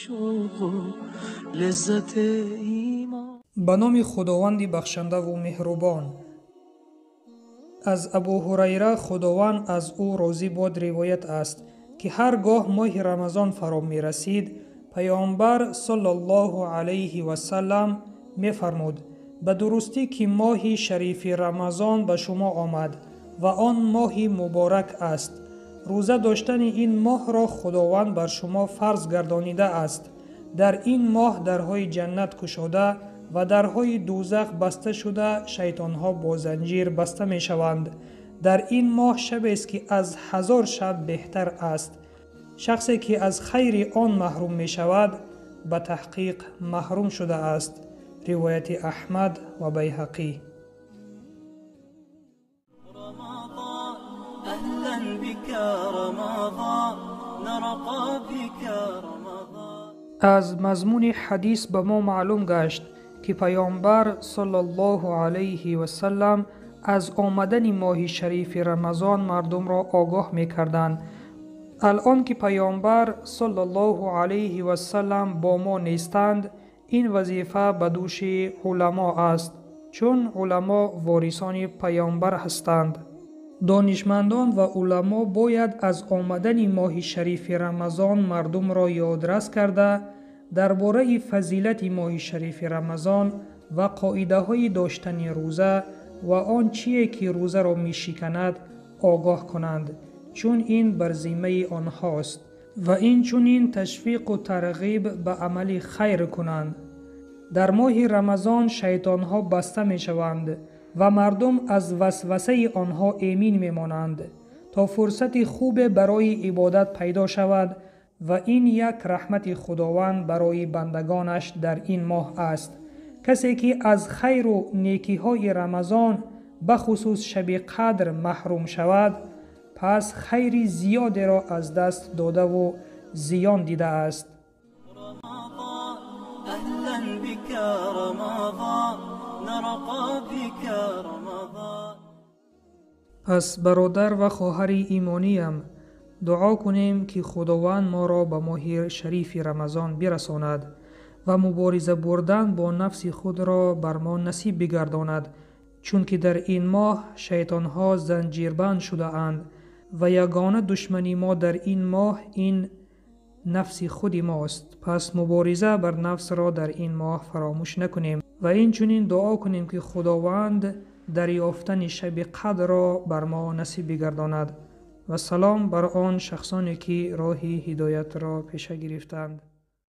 шавқу лаззати имон. Ба номи Худованди бахшандаву меҳрубон. Аз Абу Ҳурайра, Худованд аз ӯ розӣ бод, ривоят аст, ки ҳар гоҳ моҳи Рамазон фаро мерасид, Паёмбар саллаллоҳу алайҳи васаллам мефармуд: ба дурустӣ ки моҳи шарифи Рамазон ба шумо омад ва он моҳи муборак аст. Рӯза доштани ин моҳро Худованд бар шумо фарз гардонидааст. Дар ин моҳ дарҳои ҷаннат кушода ва дарҳои дӯзах баста шуда, шайтонҳо бо занҷир баста мешаванд. Дар ин моҳ шабест, ки аз 1000 шаб беҳтар аст. Шахсе ки аз хайри он маҳрум мешавад, ба таҳқиқ маҳрум шудааст. Ривояти Аҳмад ва Байҳақӣ. Аз мазмуни ҳадис ба мо маълум гашт, ки Паёмбар саллаллоҳу алайҳи васаллам аз омадани моҳи шарифи Рамазон мардумро огоҳ мекарданд. Алон ки Паёмбар саллаллоҳу алайҳи васаллам бо мо нестанд, ин вазифа ба дӯши уламо аст, чун уламо ворисони Паёмбар ҳастанд. Донишмандон ва уламо бояд аз омадани моҳи шарифи Рамазон мардумро ёдрас карда, дар бораи фазилати моҳи шарифи Рамазон ва қоидаҳои доштани рӯза ва он чие ки рӯзаро мешиканад огоҳ кунанд, чун ин бар зиммаи онҳост ва инчунин ташвиқу тарғиб ба амали хайр кунанд. Дар моҳи Рамазон шайтонҳо баста мешаванд ва мардум аз васвасаи онҳо эмин мемонанд, то фурсати хубе барои ибодат пайдо шавад ва ин як раҳмати Худованд барои бандагонаш дар ин моҳ аст. Касе ки аз хайру некиҳои Рамазон, бахусус шаби қадр, маҳрум шавад, пас хайри зиёдеро аз даст додаву зиён дидааст. Пас бародар ва хоҳари имониям, дуо кунем, ки Худованд моро ба моҳи шарифи Рамазон бирасонад ва мубориза бурдан бо нафси худро бар мо насиб бигардонад, чунки дар ин моҳ шайтонҳо занҷирбанд шудаанд ва ягона душмани мо дар ин моҳ ин нафси худи мост. Пас мубориза бар нафсро дар ин моҳ фаромӯш накунем ва инчунин дуо кунем, ки Худованд дар ёфтани шаби қадрро бар мо насиб бигардонад. Ва салом бар он шахсоне, ки роҳи ҳидоятро пеша гирифтанд.